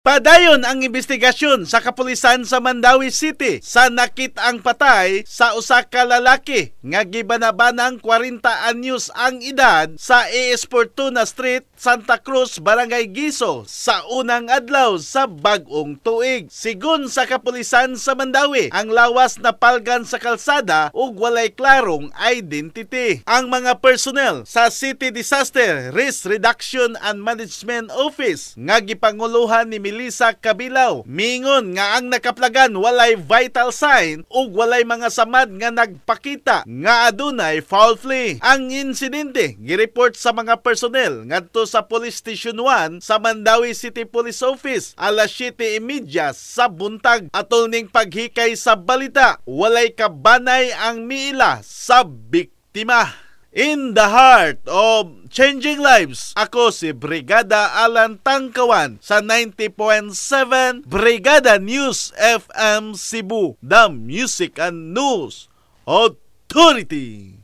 Padayon ang investigasyon sa kapulisan sa Mandaue City sa nakit-ang patay sa usa ka lalaki nga gibanabanang 40 anyos ang edad sa AS Fortuna Street, Santa Cruz, Barangay Guizo sa unang adlaw sa bag-ong tuig. Sigon sa kapulisan sa Mandaue, ang lawas napalgan sa kalsada ug walay klarong identity. Ang mga personnel sa City Disaster Risk Reduction and Management Office nga gipanguluhan ni Melissa Cabilao mingon nga ang nakaplagan walay vital sign ug walay mga samad nga nagpakita nga adunay foul play. Ang insidente gireport sa mga personnel ngadto sa Police Station 1 sa Mandaue City Police Office alas 7:30 sa buntag. Atol ning paghikay sa balita, walay kabanay ang miila sa biktima. In the heart of changing lives, ako si Brigada Alan Tangkawan sa 90.7 Brigada News FM Cebu, the Music and News Authority.